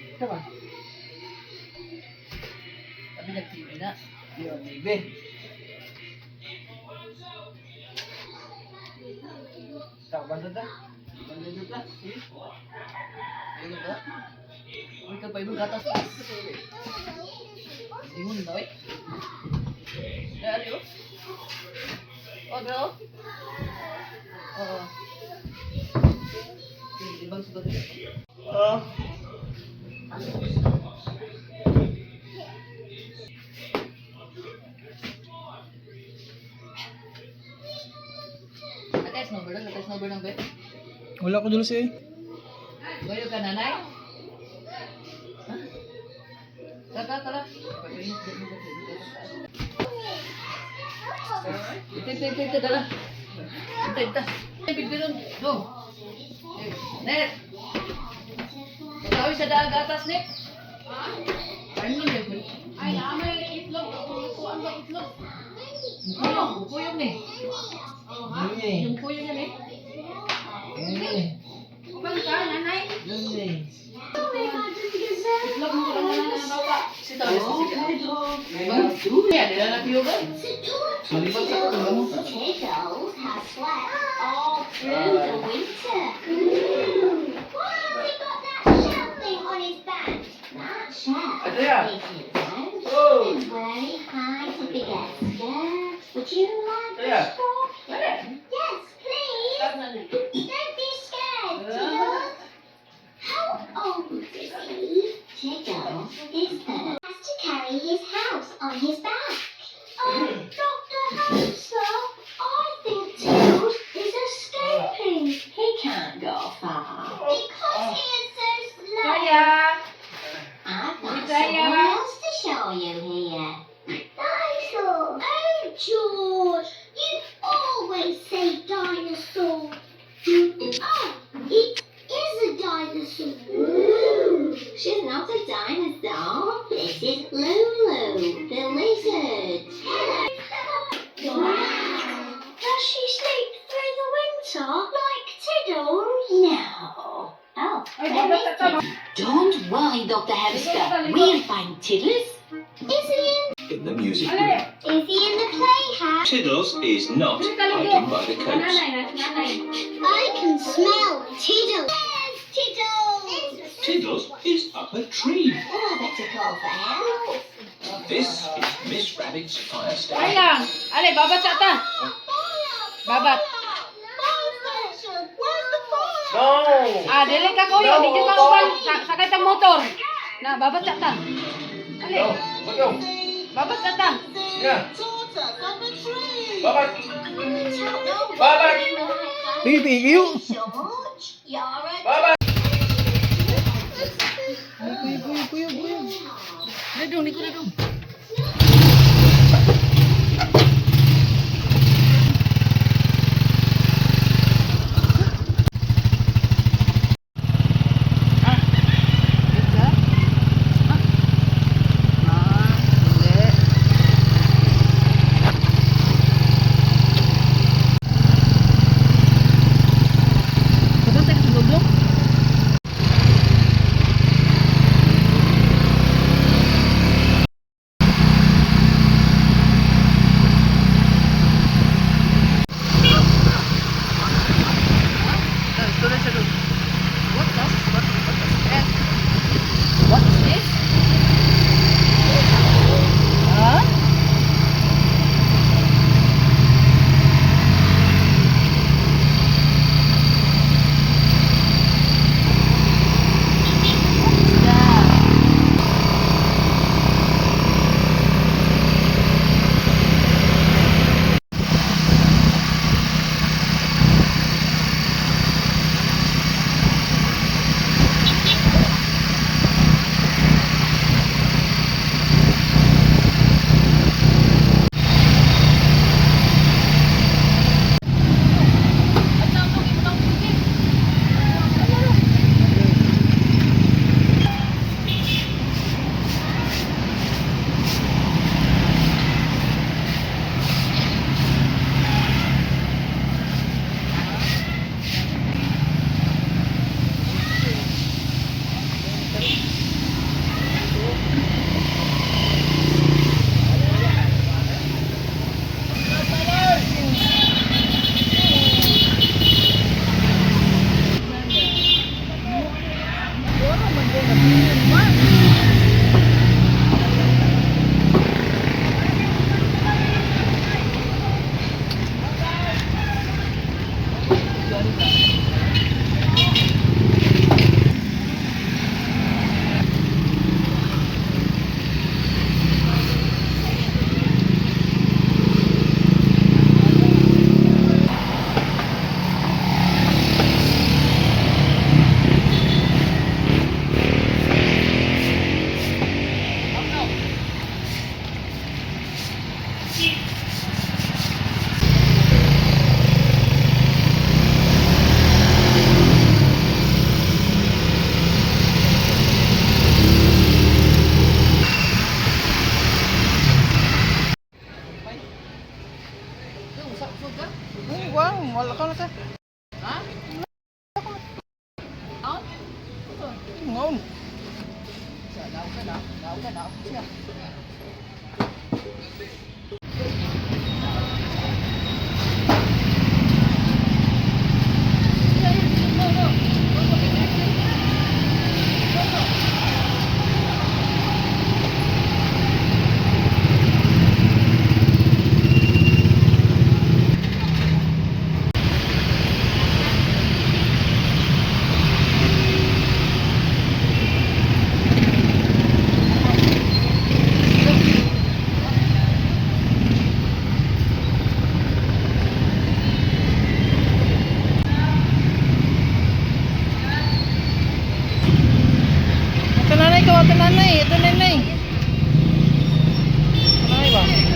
Ito ba? Sabi nag-TV na. Yun, baby. Sa banda ta? Banda ta. Ayun ba? Uy ka pa ibang gatas. Ingon na eh. Dari oh. Oh, bro. Oo. Ibang sugat. Ah. Ate, snowboard lang. Ate, snowboard lang, be. Wala ko dulce eh. Goyo ka, nanay? Ha? Tara, tara. Ito, ito, ito, ito, dala. Ito, ito. Bigbiron. Go. Net. Ikaw sa daag atas, Net. Ano yun, Net? Ay, may itlog. Kuan ba itlog? Kuyong, kuyong ni. Yun eh. Yung kuyong yan eh. Yun eh. Uban ka, nanay? Yun eh. Itlog mo lang na ng bawa. Si Talis kasi ka. Yan, nilalaki yun ba? Malibag sa kulo mo. Tiddles has slept all through the winter. Why has he got that shell thing on his back? That shell Andrea. is his own. Oh. And where he hides if he gets scared. Would you like Andrea. a straw? Yes, please. Don't be scared, Tiddles. How old is he? Tiddles is the has to carry his house on his back. Oh, Dr. Hamster, I think Tiddles is escaping. He can't go far. Because he is so slow. Kaya. I've got Kaya. someone else to show you here. Dinosaur. Oh, George, you always say dinosaur. Oh, it is a dinosaur. Ooh, she's not a dinosaur. This is Lulu, the lizard. Hello. Wow. Does she sleep through the winter like Tiddles? No. Oh, Ay, where babat is ka ba? Don't worry, Dr. Hamster. We'll find Tiddles. Is he in? In the music Ale. room. Is he in the playhouse? Tiddles is not Dili ka ligo. hiding by the coats. Nanay, nanay. I can smell Tiddles. There's Tiddles. Tiddles is up a tree. Oh, I better call for help. This is Miss Rabbit's fire Ay station. lang. Ale, babat sa ta. Babat. Fire station. Where's the fire? No! Ah, dili ka kuyo, No, di ka no. uban. Sakay tang motor. Na, babat sa ta. Ale, No! Wag yun! Babat sa ta. Na! Babat! Babat! Pigi, pigi. George, you're a Babat! Kuyog, kuyog, kuyog, kuyog. Dadong, di ko dadong. Kaon. Sa laugan na siya. Ito nanay ko, ito nanay, ito nanay. Nanay ba?